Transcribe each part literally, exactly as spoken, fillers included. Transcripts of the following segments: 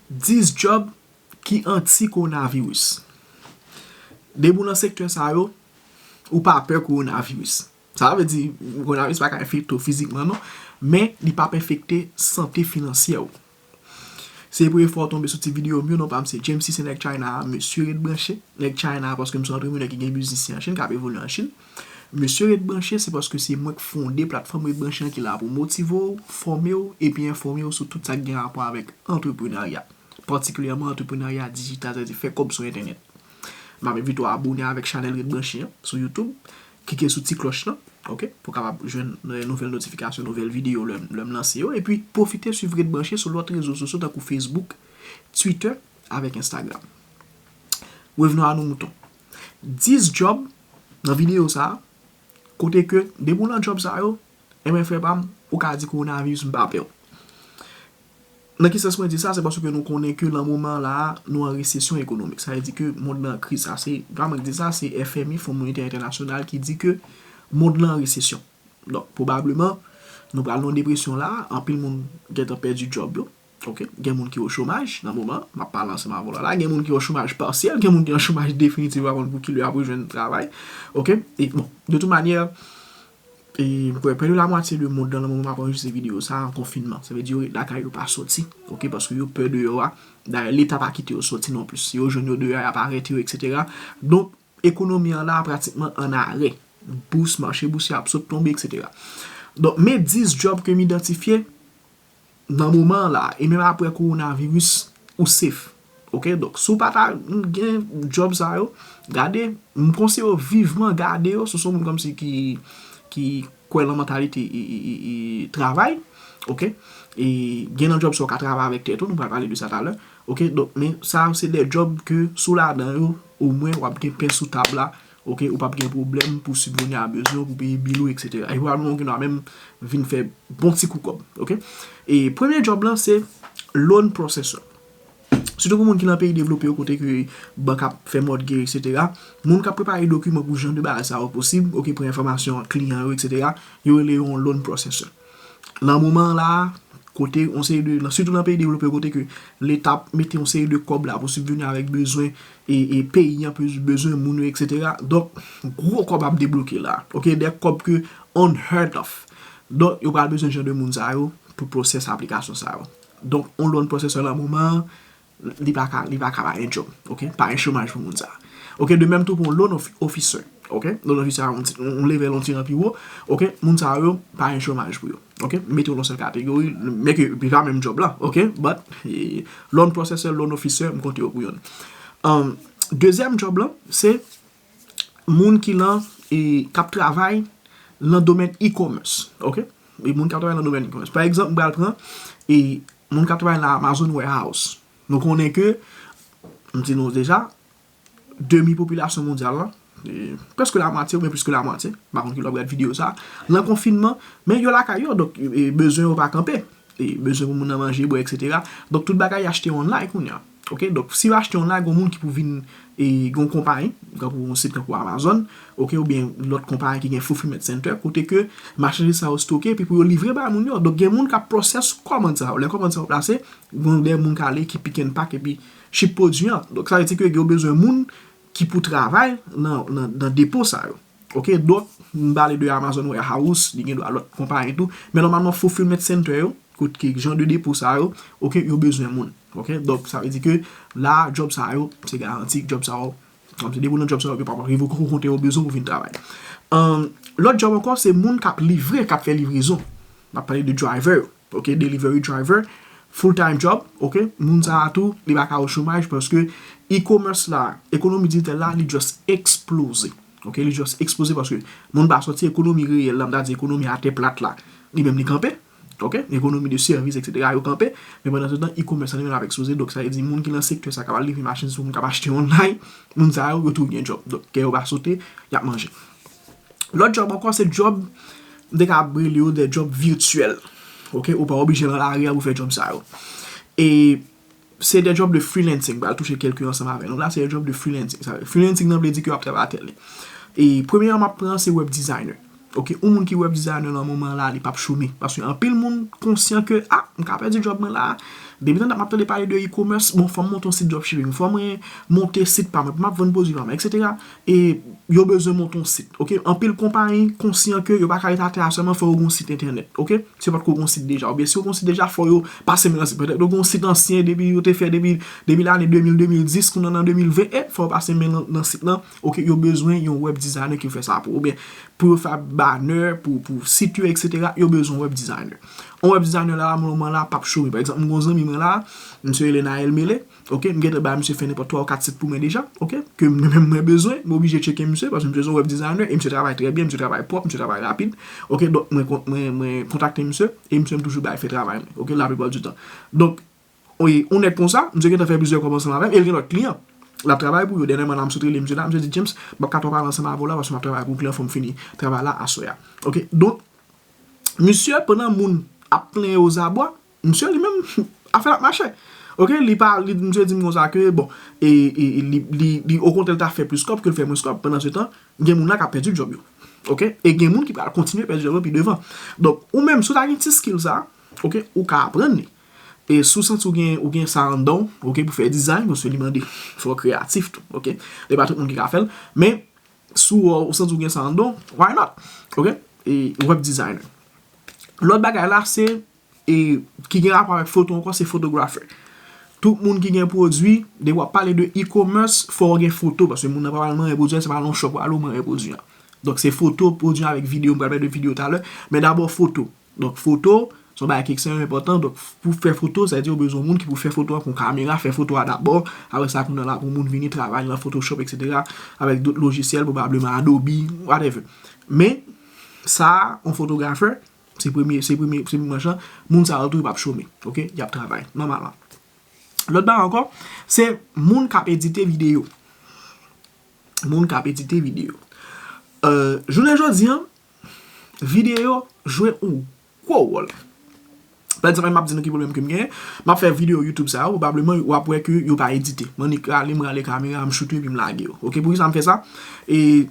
Dis djòb ki anti kowonaviris. Depi w nan sektè sa yo, ou pa pè kowonaviris. Sa vle di, kowonaviris pa ka enfekte w fizikman non, men li p ap enfekte sante finansyè w. Se premye fwa w tonbe sou ti videyo m yo, non pa m se James, se nèg China a, mesye ret branche. Nèg China a, paske m se yon antreprenè ki gen biznis an Chin, k ap evolye an Chin. Mesye ret branche, se paske se mwen k fonde platfòm ret branche an ki la pou motive w, fòme w, epi enfòme w sou tout sa k gen rapò avèk antreprenarya. Patikilyèman antreprenarya dijital, sa vle di fè kòb sou entènèt. M ap envite w abone avèk chanèl ret branche an sou YouTube. Klike sou ti klòch lan, ok, pou w kapab jwenn nouvèl notifikasyon, nouvèl videyo lè m lanse yo. Epi pwofite swiv ret branche sou lòt rezo sosyo tankou Facebook, Twitter avèk Instagram. Revenons à nos moutons. Dis djòb nan videyo sa a, kote ke depi w nan djòb sa yo, enben frè pa m, ou ka di kowonaviris m pa pè w. Nan ki sans mwen di sa? Se paske nou konnen ke nan moman la, nou an resesyon ekonomik. Sa vle di ke mond lan an kriz. Sa se, pa mwen ki di sa, se F M I, Fon Monetè Entènasyonal, ki di ke mond lan an resesyon. Donk, pwobableman, nou pral nan yon depresyon la, anpil moun gentan pèdi djòb yo. Ok, gen moun ki o chomaj nan moman, m ap pale ansanm avè w la. Gen moun ki o chomaj pasyèl, gen moun ki an chomaj definitif, pa konn pou ki lè y ap rejwenn travay. Ok, e bon, de tout manyè, e m kwè près de la moitié de mond lan nan moman m ap anrejistre videyo sa an konfinman. Sa vle di yo ret lakay yo pa sòti, ok, paske yo pè deyò a. Dayè, Leta pa kite yo sòti non plis. Si yo jwenn yo deyò a, y ap arete yo, etsetera. Donk, ekonomi an la pratikman an arè. Bous, mache bousye ap sot tonbe, etsetera. Donk, men dis djòb ke m idantifye nan moman an la, e menm apre kowonaviris, ou safe. Ok, donk, si w pa ta gen djòb sa yo, gade, m konseye w vivman gade yo, si w se yon moun kòmsi ki, ki kwè nan mantalite e, e, e, e travay, ok, e gen nan djòb sa w ka travay avèk tèt ou, nou pral pale de sa talè, ok, donk, men sa yo se de djòb ke si w ladan yo, omwen w ap gen pen sou tab la, ok, ou p ap gen pwoblèm pou sibveni a bezwen w, pou peye bil ou, etsetera. E pwobableman w gen dwa menm vin fè bon ti kou kòb, ok. E premye djòb lan se loan processor. Sitou pou moun ki nan peyi devlope yo, kote ke bank ap fè mortgage, etsetera. Moun k ap prepare dokiman pou jan de bagay sa yo posib, ok, pran enfòmasyon kliyan yo, etsetera. Yo rele yo yon loan processor. Nan moman an la, kote yon seri de, nan, sitou nan peyi devlope yo, kote ke Leta ap mete yon seri de kòb la pou sibveni avèk bezwen e, e peyi an, pe-, bezwen moun yo, etsetera. Donk, gwo kòb ap debloke la. Ok, de kòb ke unheard of. Donk, yo pral bezwen jan de moun sa yo pou pwosès aplikasyon sa yo. Donk, yon loan processor nan moman an, li pa ka, li pa ka pa gen djòb, ok? Pa gen chomaj pou moun sa. Ok, de menm tou pou yon loan of-, officer, ok? Loan officer a yon ti, yon level yon ti jan pi wo, ok? Moun sa yo, pa gen chomaj pou yo, ok? Mete yo nan sèl kategori, men ke li pa menm djòb la, ok? But, e, loan processor, loan officer, m konte yo pou youn. Um, dezyèm djòb lan, se moun ki lan, e, k ap travay lan domèn e-commerce, ok? E moun k ap travay lan domèn e-commerce. Pa egzanp, m pral pran, e, moun k ap travay nan Amazon Warehouse. Nou konnen ke, m di nou deja, demi popilasyon mondyal lan, e, prèske lamwatye oubyen plis ke lamwatye, m pa konn ki lè w ap gad videyo sa, lan konfinman, men yo lakay yo, donk, e, bezwen yo pa kanpe. E, bezwen pou moun nan manje, bwè, etsetera. Donk, tout bagay achte online kounye a. Ok, donk, si yo achte online, gen moun ki pou vin, e, gen yon konpayi, tankou yon sit tankou Amazon, ok, oubyen lòt konpayi ki gen fulfillment center, kote ke machandiz sa yo stoke, epi pou yo livre bay moun yo. Donk, gen moun k ap process kòmand sa yo. Lè kòmand sa yo plase, gen de moun k ale ki pick and pack epi ship pwodui an. Donk, sa vle di ke yo bezwen moun ki pou travay nan, nan, nan depo sa yo. Ok, donk, m pale de Amazon Warehouse, li gen dwa lòt konpayi tou, men nòmalman fulfillment center yo, kot ki jan de depo sa yo, ok, yo bezwen moun. Ok, donk, sa vle di ke la, djòb sa yo, se garanti, djòb sa yo, kòm se depi w nan djòb sa yo, yo p ap rive w konte yo bezwen pou vin travay. Ahn, lòt djòb ankò, se moun k ap livre, k ap fè livrezon. M ap pale de driver yo. Ok, delivery driver, full time job, ok, moun sa a tou, li pa ka o chomaj paske e-commerce la, ekonomi dijitèl la, li just eksploze. Ok, li just eksploze paske moun pa sòti, ekonomi reyèl la, m ta di ekonomi atè plat la, li menm li kanpe. Ok, ekonomi de sèvis, etsetera, yo kanpe. Men pandan se tan, e-commerce la, li menm ap eksploze. Donk, sa vle di moun ki nan sektè sa, k ap livre machandiz pou moun k ap achte online, moun sa yo, yo tou gen djòb. Donk, kè yo pa sote, y ap manje. Lòt djòb ankò, se djòb, m te ka rele yo de djòb vityèl. Ok, ou pa oblije nan lari a pou fè djòb sa yo. E se de djòb de freelancing, m pral touche kèlke ansanm avè nou la, se de djòb de freelancing. Sa, freelancing nan vle di ke w ap travay atèl li. E premye a m ap pran, se web designer. Ok, yon moun ki web designer nan moman la, li p ap chome. Paske anpil moun konsyan ke, ah, m ka pèdi djòb mwen la, Depi tan m ap tande pale de e-commerce, bon, fò m monte yon sit dropshipping, fò mwen monte sit pa mwen, pou m ap vann pwodui pa mwen, et cetera. E yo bezwen monte yon sit, ok? Anpil konpayi konsyan ke yo pa ka ret atè a sèlman, fò yo gen yon sit entènèt, ok? Se potko gen yon sit deja, oubyen si yo gen yon sit deja, fò yo pase men nan sit. Petèt yo gen yon sit ansyen depi yo te fè depi, depi lane de mil, de mil dis, kounye a nan de mil ven, e fò yo pase men nan, nan sit lan, ok? Yo bezwen yon web designer ki fè sa pou, oubyen pou yo fè banner, pou, pou sit yo, et cetera, yo bezwen web designer. Yon web designer la, la, moman la, p ap chome. Pa egzanp, m gen yon zanmi mwen la, misye rele Naël Mele, ok, m gentan ba misye fè nenpòt twa ou kat sit pou mwen deja, ok, ke mwen menm mwen bezwen, m oblije tcheke misye, paske misye se yon web designer, e misye travay trè byen, misye travay pwòp, misye travay rapid, ok, donk mwen, mwen, mwen kontakte misye, e misye m toujou bay fè travay mwen, ok, laplipa di tan. Donk, wi, yon nèg konsa, misye gentan fè plizyè kòb ansanm avè m, e l gen lòt kliyan. L ap travay pou yo. Dènyèman la, m sot rele misye la, misye di, James, m p ap ka twò pale ansanm avè w la, paske m ap travay pou yon kliyan, fò m fini travay la aswè a. Ok, donk, misye, pandan moun ap plenyen yo zabwa, misye li menm, afè l ap mache. Ok, li pa, li, misye di m konsa ke, bon, e, e, e li, li, li, okontrè, l ta fè plis kòb ke l fè mwens kòb. Pandan se tan, gen moun la k ap pèdi djòb yo. Ok, e gen moun ki pral kontinye pèdi djòb yo pi devan. Donk, ou menm, si w ta gen ti skill sa, ok, ou ka aprann li. E si w santi w gen, ou gen sa anndan w, ok, pou fè design, paske li mande fò w kreyatif tou, ok? E pa tout moun ki ka fè l, men si w, ou santi w gen sa anndan w, why not? Ok? E web designer. Lòt bagay la, se, e, ki gen rapò avèk foto ankò, se photographer. Tout moun ki gen pwodui, depi w ap pale de e-commerce, fò w gen foto, paske moun nan pa pral manyen pwodui a, se pa nan yon shop w ale w manyen pwodui a. Donk, se foto, pwodui avèk videyo, m pral pale de videyo talè, men dabò foto. Donk, foto, se yon bagay ki ekstrèmman enpòtan. Donk, pou fè foto, sa vle di ou bezwen yon moun ki pou fè foto a, pran kamera, fè foto a dabò. Apre sa, kounye a la, pou moun vini travay nan Photoshop, et cetera, avèk dòt lojisyèl, pwobableman Adobe, whatever. Men, sa, yon fotografè, se premye, se premye, se premye manch lan, moun sa yo tou, yo p ap chome, ok? Y ap travay, nòmalman. Lòt bagay ankò, se moun k ap edite videyo. Moun k ap edite videyo. Euh, jounen jodi an, videyo jwe yon gwo wòl. Pa egzanp, m ap di nou ki pwoblèm ke m genyen. M ap fè videyo YouTube sa yo, pwobableman, w ap wè ke yo pa edite. M annik rale, m rale kamera, m choute yo, epi m lage yo. Ok, poukisa m fè sa? E,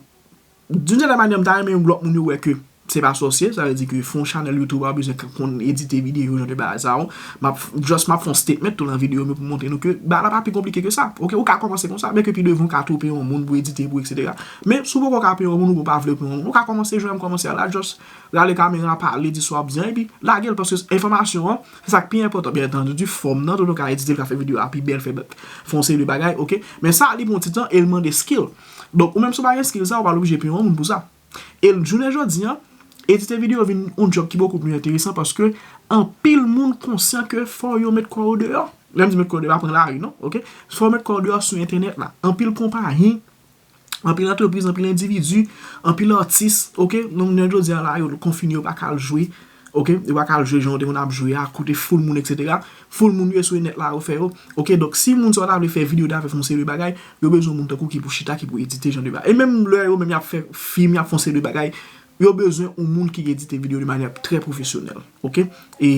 d'une certaine manière, m ta renmen lòt moun yo wè ke se pa sòsye, sa vle di ke fè yon chanèl YouTube, w ap bezwen konn edite videyo, jan de bagay sa yo. M ap, just, m ap fè yon statement tou nan videyo m yo pou montre nou ke bagay la pa pi konplike ke sa. Ok, ou ka kòmanse konsa, men ke pi devan, ou ka tou peye yon moun pou edite pou, et cetera. Men, si w poko ka peye yon moun, ou pa vle peye yon moun, ou ka kòmanse jan m kòmanse a la, just rale kamera, pale, di sa w ap di an, epi lage l, paske enfòmasyon an, se sa k pi enpòtan. Byen antandi, fòm nan, tou nou ka edite l, ka fè videyo a pi bèl, fè, fè yon seri de bagay, ok? Men sa, li pran ti tan e l mande skill. Donk, ou menm si w pa gen skill sa, ou pa oblije peye yon moun pou sa. E jounen jodi an, edite videyo vin yon djòb ki bokou pli enteresan paske anpil moun konsyan ke fò yo met kò yo deyò. Lè m di met kò yo deyò, pa pran lari, non, ok? Fò yo met kò yo deyò sou entènèt la. Anpil konpayi, anpil antrepriz, anpil endividi, anpil atis, ok? Nou, jounen jodi a la, yo konfine, yo pa ka al jwe, ok? Yo pa ka al jwe jan yo te konn ap jwe a, kote foul moun, et cetera. Foul moun yo sou nèt la, yo fè yo. Ok, donk si moun sa yo ta vle fè videyo, ta vle fè yon seri de bagay, yo bezwen moun tankou ki pou chita, ki pou edite jan de bagay. E menm lè yo menm y ap fè fim, y ap fè yon seri de bagay, yo bezwen yon moun ki edite videyo de manyè trè pwofesyonèl. Ok? E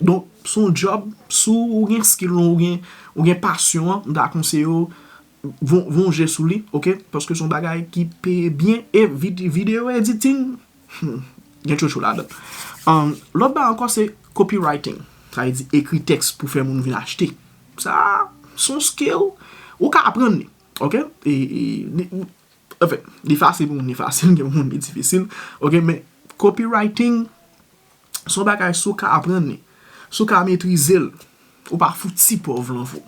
donk, se yon djòb, si w gen skill lan, ou gen, ou gen pasyon an, m ta konseye w von-, vonje sou li, ok? Paske se yon bagay ki peye byen e vid-, videyo editing, hmm, gen tchotcho ladan. Um, lòt bagay ankò se copywriting. Sa vle di ekri tèks pou fè moun vin achte. Sa, se yon skill, ou ka aprann li, ok? E, e, li, anfen, li fasil pou moun, li fasil, gen moun li difisil, ok? Men copywriting, se yon bagay, si w ka aprann li, si w ka metrize l, ou pa fouti pòv lan vo.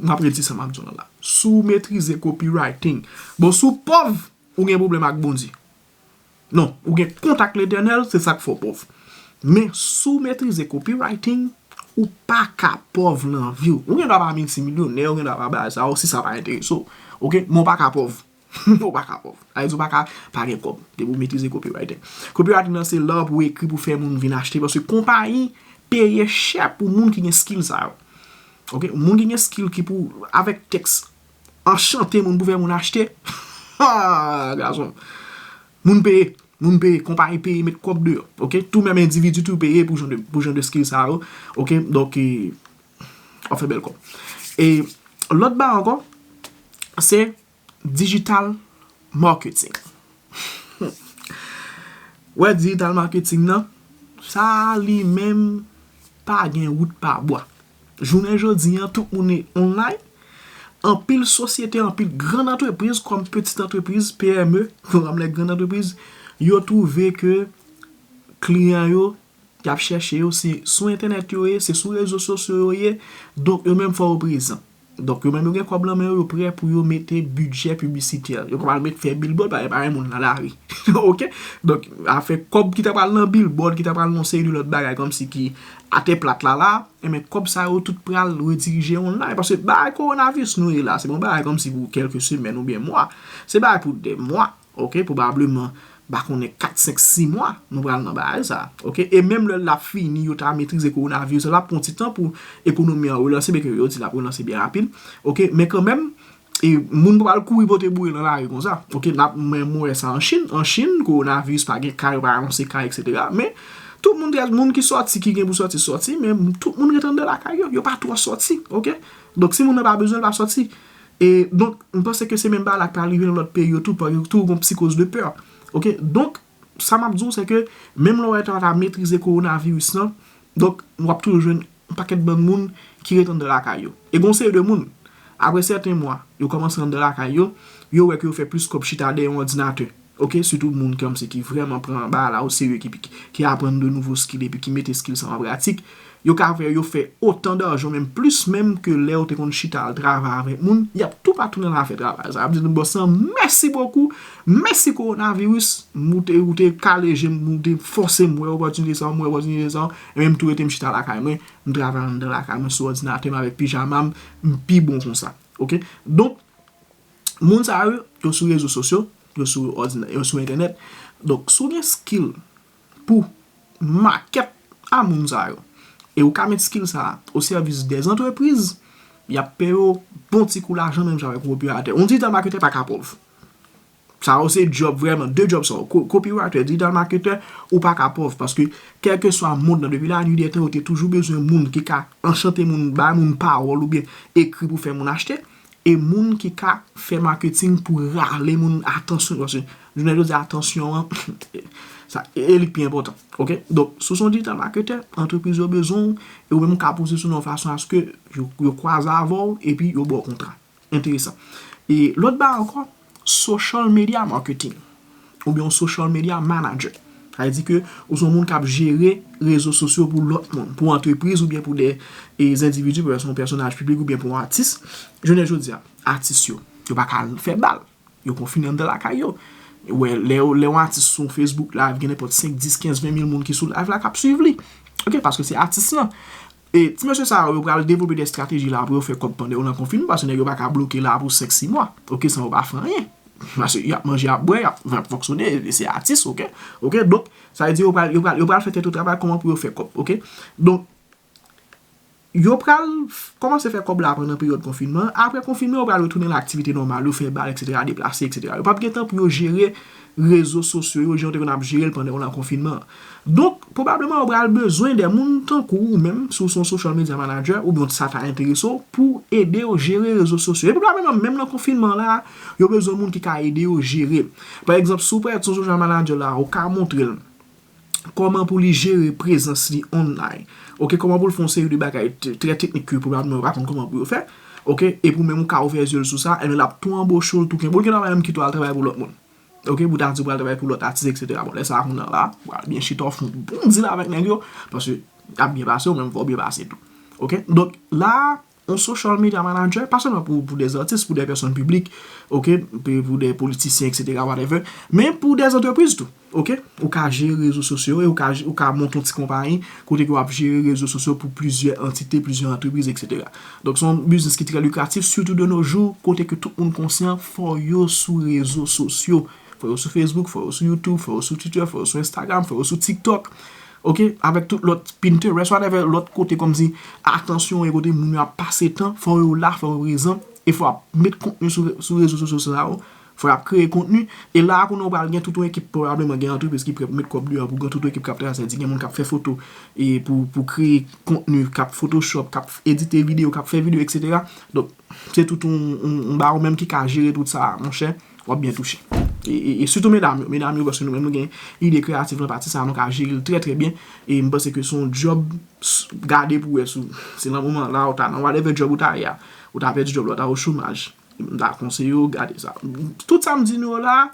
M ap redi sa m ap di w lan la. Si w metrize copywriting, bon, si w pòv, ou gen pwoblèm ak Bondye. Non, ou gen kont ak Letènèl, se sa k fè w pòv. Men, si w metrize copywriting, ou pa ka pòv lan vi w. Ou gen dwa pa miltimilyonè, ou gen dwa pa bagay sa yo, si sa pa enterese w. Ok? Men w pa ka pòv. Ou pa ka pòv. Sa vle di w pa ka pa gen kòb. Depi w metrize copywriting. Copywriting nan se lè pou w ekri pou fè moun vin achte. Paske konpayi peye chè pou moun ki gen skill sa yo. Ok? Moun ki gen skill ki pou, avèk tèks, anchante moun pou fè moun achte. Ha! Gason. Moun peye. Moun peye. Konpayi peye met kòb deyò. Ok? Tou menm endividi tou peye pou jan de, pou jan de skill sa yo. Ok? Donk, e, w ap fè bèl kòb. E lòt bagay ankò, se digital marketing. Wè, digital marketing nan, sa li menm pa gen wout pa bwa. Jounen jodi an, tout moun online. Anpil sosyete, anpil grann antrepriz, kòm pitit antrepriz, P M E, kòm lè grann antrepriz, yo twouve ke kliyan yo, y ap chèche yo, se sou entènèt yo ye, se sou rezo sosyo yo ye, donk yo menm fò yo prezan. Donk yo menm yo gen kòb nan men yo, yo prè pou yo mete bidjè piblisitè. Yo kapab met fè billboard, pa, pa gen moun nan lari. Oke? Donk, afè kòb ki ta pral nan billboard, ki ta pral nan seri de lòt bagay, kòmsi ki atè plat la la, enben kòb sa yo tout pral redirije online. Paske bagay kowonaviris nou ye la, se pa yon bagay kòmsi pou kèlke semèn oubyen mwa. Se bagay pou dè mwa, oke, pwobableman, m pa konnen kat, senk, sis mwa, nou pral nan bagay sa, oke? E menm lè l ap fini, yo ta metrize kowonaviris la, l ap pran ti tan pou ekonomi an relanse, byenke yo di l ap relanse byen rapid, oke? Men kanmenm, e moun pa pral kouri pote boure nan lari konsa, oke? N ap, men mwen wè sa an Chin, an Chin, kowonaviris pa gen ka, yo pa anonse ka, etsetera. Men tout moun, moun ki sòti, ki gen pou sòti, sòti, men tout moun rete anndan lakay yo, yo pa twò sòti, oke? Donk si moun nan pa bezwen l, pa sòti. E donk, m panse ke se menm bagay la k pral rive nan lòt peyi yo tou, paske tou gon psikoz de pè. Oke? Donk, sa m ap di w, se ke menm lè w wè ta, ta metrize kowonaviris lan, donk, w ap toujou jwenn yon pakèt bann moun ki ret anndan lakay yo. E gon seri de moun, apre sèten mwa, yo kòmanse anndan lakay yo, yo wè ke yo fè plis kòb chita dèyè yon òdinatè. Oke, sitou moun kòmsi ki vrèman pran bagay la o serye, ki, ki, ki aprann de nouvo skill epi ki mete skill sa an pratik, yo ka fè, yo fè otan dajan, menm plis menm ke lè yo te konn chita al travay avèk moun, y ap tou pa tounen al fè travay sa. Y ap di nou, bòs lan, mèsi bokou, mèsi kowonaviris, ou te, ou te kale je m, ou te fòse m wè opòtinite sa, m wè opòtinite sa, e menm tou rete m chita lakay mwen, m travay anndan lakay mwen sou òdinatè m avèk pijama m, m pi bon konsa. Oke? Donk, moun sa yo, yo sou rezo sosyo, yo sou òdina-, yo sou entènèt. Donk, si w gen skill pou market a moun sa yo, e ou ka met skill sa a o sèvis dè antrepriz, y ap peye w bon ti kou lajan menm jan avèk yon copywriter. Yon digital marketer pa ka pòv. Sa yo se job vrèman, de job sa yo. Ko-, copywriter, digital marketer, ou pa ka pòv. Paske, kèlkeswa mond lan, depi lannuit dè tan, yo te toujou bezwen moun ki ka anchante moun, bay moun pawòl oubyen ekri pou fè moun achte. E moun ki ka fè marketing pou rale moun atansyon. Paske, jounen jodi a, atansyon an, sa, e, e li k pi enpòtan. Oke? Donk, si w se yon digital marketer, antrepriz yo bezwen w, e ou menm ou ka pozisyone w yon fason aske yo, yo kwaze avè w, epi yo ba w kontra. Enteresan. E lòt bagay ankò, social media marketing, oubyen yon social media manager. Sa vle di ke ou se yon moun k ap jere rezo sosyo pou lòt moun, pou antrepriz oubyen pou de, e, endividi, pou yon pèsonaj piblik oubyen pou yon atis. Jounen jodi a, atis yo, yo pa ka fè bal. Yo konfine anndan lakay yo. Ou wè, lè, lè yon atis sou Facebook live, gen nenpòt senk, dis, kenz, ven mil moun ki sou live la k ap swiv li. Oke, paske se atis lan. E ti mesye sa yo, yo pral devlope de estrateji la pou yo fè kòb pandan yo nan konfinman, paske nèg yo pa ka bloke la pou senk, sis mwa, oke, san yo pa fè anyen. Paske y ap manje, y ap bwè, y ap, y ap fonksyone, e se atis, oke? Oke, donk, sa vle di yo pral, yo pral, yo pral fè tèt yo travay kòman pou yo fè kòb, oke? Donk, yo pral f-, kòmanse fè kòb la pandan peryòd konfinman. Apre konfinman, yo pral retounen nan aktivite nòmal, yo fè bal, etsetera, deplase, etsetera. Yo p ap gen tan pou yo jere rezo sosyo yo, jan yo te konn ap jere l pandan yo nan konfinman an. Donk, pwobableman, yo pral bezwen de moun tankou ou menm, si w se yon social media manager, oubyen sa ta enterese w, pou ede yo jere rezo sosyo. E pwobableman, menm nan konfinman la, yo bezwen moun ki ka ede yo jere. Pa egzanp, si w prè, si w se yon social manager la, ou ka montre l kòman pou li jere prezans li online. Oke, kòman pou l fè yon seri de bagay t-, trè teknik ke pwobableman yo pa konn kòman pou yo fè. Oke, epi ou menm ou ka ouvè zye l sou sa, enben l ap tou anboche w, l tou kenbe w, l gen dwa menm kite w al travay pou lòt moun. Oke, pou ta di w pral travay pou lòt atis, etsetera. Bon, lè sa a kounye a la, ou pral byen chita, w fè yon bon deal avèk nèg yo, paske y ap byen pase, ou menm fò w byen pase tou. Oke, donk la, yon social media manager, pa sèlman pou, pou de atis, pou de pèsòn piblik, oke, pou, pou de politisyen, etsetera, whatever, men pou de antrepriz tou, oke? Ou ka jere rezo sosyo e ou ka, ou ka monte yon ti konpayi kote ke w ap jere rezo sosyo pou plizyè antite, plizyè antrepriz, etsetera. Donk, se yon biznis ki trè likratif, sitou de nos jours, kote ke tout moun konsyan, fò yo sou rezo sosyo. Fò yo sou Facebook, fò yo sou YouTube, fò yo sou Twitter, fò yo sou Instagram, fò yo sou TikTok. Oke, avèk tout lòt Pinterest, whatever, lòt kote kòmsi atansyon e kote moun yo ap pase tan, fò yo la, fò yo prezan, e fò y ap met kontni sou, sou rezo sosyo sa yo, fò y ap kreye kontni, e la a kounye a ou pral gen tout yon ekip, pwobableman gen antrepriz ki prè pou met kòb deyò pou gen tout yon ekip k ap travay, sa vle di gen moun k ap fè foto, e pou, pou kreye kontni, k ap Photoshop, k ap edite videyo, k ap fè videyo, etsetera. Donk, se tout yon, yon, yon ba ou menm ki ka jere tout sa a, monchè, w ap byen touche. E, e, e sitou medam yo, medam yo, paske nou menm nou gen ide kreyatif nan pati sa, nou ka jere l trè, trè byen. E m panse ke se yon djòb, s- gade pou wè si w- se nan moman la ou ta nan whatever djòb ou ta ye a, ou ta pèdi djòb la, ou ta o chomaj. M ta konseye w gade sa. Tout sa m di nou yo la,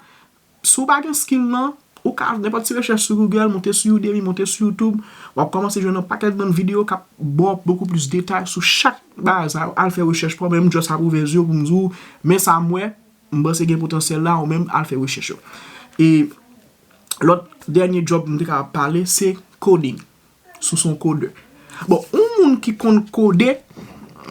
si w pa gen skill nan, ou ka nenpòt ti rechèch sou Google, monte sou Udemy, monte sou YouTube, w ap kòmanse jwenn yon pakèt bann videyo k ap ba w bokou plis detay sou chak bagay sa yo. Al fè rechèch pa w menm, just ap ouvè zye w pou m di w, men sa m wè, m panse gen potansyèl la, ou menm al fè rechèch yo. E lòt dènye djòb m te ka pale, se coding. Si w se yon kodè. Bon, yon moun ki konn kode,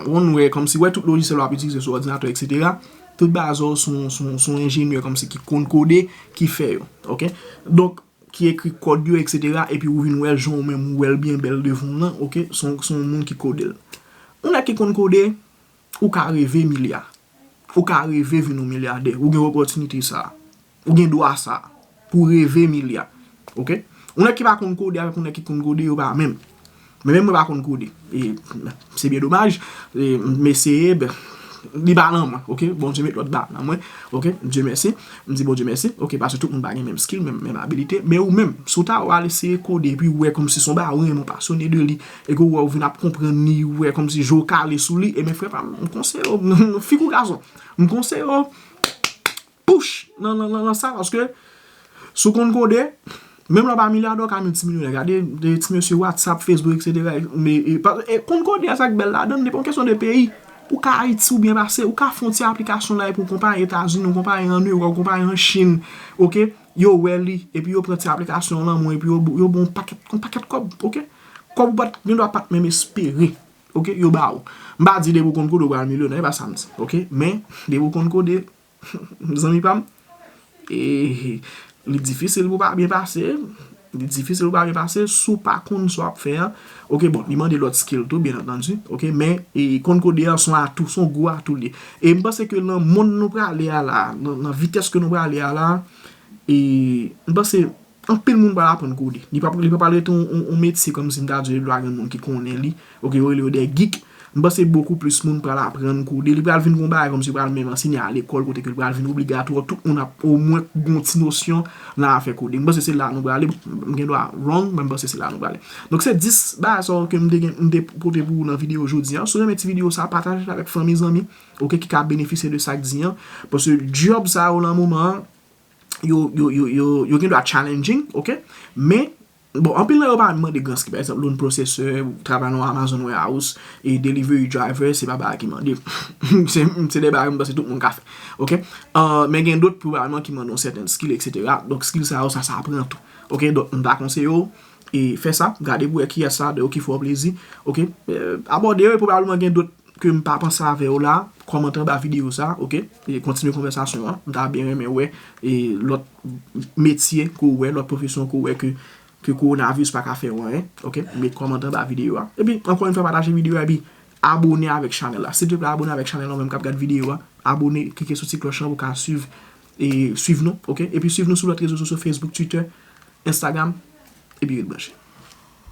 ou konn wè kòmsi, wè tout lojisyèl w ap itilize sou òdinatè, etsetera. Tout bagay sa yo se yon, se yon, se yon enjenyè kòmsi ki konn kode, ki fè yo. Oke? Donk, ki ekri kòd yo, etsetera. Epi ou vin wè l jan ou menm ou wè l byen bèl devan w lan, oke? Se yon, se yon moun ki kode l. Yon nèg ki konn kode, ou ka reve milya. Ou ka reve vin yon milyadè. Ou gen opòtinite sa a. Ou gen dwa sa a. Pou w reve milya. Oke? Yon nèg ki pa konn kode avèk yon nèg ki konn kode, yo pa menm. Men menm mwen pa konn kode. E, se byen domaj. E, m eseye, ben, li pa nan mwen. Oke? Bondye met lòt ba nan mwen. Oke? Dye mèsi. M di Bondye mèsi. Oke? Paske tout moun pa gen menm skill, menm, menm abilite. Men ou menm, si w ta w al eseye kode, epi w wè kòmsi se yon bagay ou renmen, ou pasyone de li, e ke w wè w vin ap konprann li, ou wè kòmsi je w kale sou li, e men frè pa m, m konseye w, figi w gason, m konseye w, push nan, nan, nan, nan sa, paske si w konn kode, menm lè w pa milyadè, w ka miltimilyonè. Gade de ti mesye WhatsApp, Facebook, etsetera. Men, e, pa- e, konn kode a sa k bèl ladan l, li pa yon kesyon de peyi. Ou ka Ayiti, ou byen pase, ou ka fè yon ti aplikasyon la, epi yon konpayi Etazini, yon konpayi ann Ewòp, yon konpayi an Chin, oke? Yo wè li, epi yo pran ti aplikasyon lan men w, epi yo, yo ba w yon pakèt, yon pakèt kòb, oke? Kòb ou pa t, gendwa pa t menm espere, oke? Yo ba w. M pa di depi w konn kode, ou pral milyonè, e pa sa m di, oke? Men, depi w konn kode, zanmi pa m, e, li difisil pou w pa byen pase, li difisil pou w pa byen pase, si w pa konn sa w ap fè a, oke, bon, li mande lòt skill tou, byen antandi, oke, men, e, konn kode a, se yon atou, se yon gwo atou li ye. E m panse ke nan mond nou prale a la, nan, nan vitès ke nou prale a la, e, m panse anpil moun pral aprann kode. Li pa, li pa pral rete yon, yon, yon metye kòmsi m ta di yo dwa gen moun ki konnen li. Oke, yo rele yo de geek. M panse bokou plis moun pral aprann kode. Li pral vin yon bagay kòmsi yo pral menm anseye a lekòl kote ke li pral vin obligatwa. Tout moun ap omwen gen yon ti nosyon nan afè kode. M panse se la nou prale. M gen dwa wrong, men m panse se la nou prale. Donk se dis bagay sa yo ke m te gen, m te pote pou ou nan videyo jodi a. Si w renmen ti videyo sa, pataje l avèk fanmi, zanmi, oke, ki ka benefisye de sa k di an. Paske djòb sa yo nan moman an, yo, yo, yo, yo, yo gen dwa challenging, oke? Men, bon, anpil nan yo pa mande gran skill. Pa egzanp, loan processor, travay nan Amazon warehouse, e delivery driver, se pa bagay ki mande. Se, se de bagay m panse tout moun ka fè, oke? Ah, men gen dòt pwobablman ki mande yon sèten skill, etsetera. Donk, skill sa yo, sa, sa pran tou. Oke? Donk, m ta konseye w, e fè sa, gade pou wè kiyès sa, de yo ki fè w plezi, oke? Eh, abòne yo, e pwobablman gen dòt ke m pa panse avè w la, kòmante anba videyo sa, oke? E kontinye konvèsasyon an. M ta byen renmen wè, e lòt metye ke w wè, lòt pwofesyon ke w wè ke, ke kowonaviris pa ka fè w anyen, oke? Met kòmante anba videyo a. Epi, ankò yon fwa, pataje videyo a, epi abòne avèk chanèl la. Silvouplè, abòne avèk chanèl la, ou menm k ap gad videyo a. Abòne, klike sou ti klòch lan pou w ka swiv, e swiv nou, oke? Epi swiv nou sou lòt rezo sosyo, Facebook, Twitter, Instagram, epi ret branche.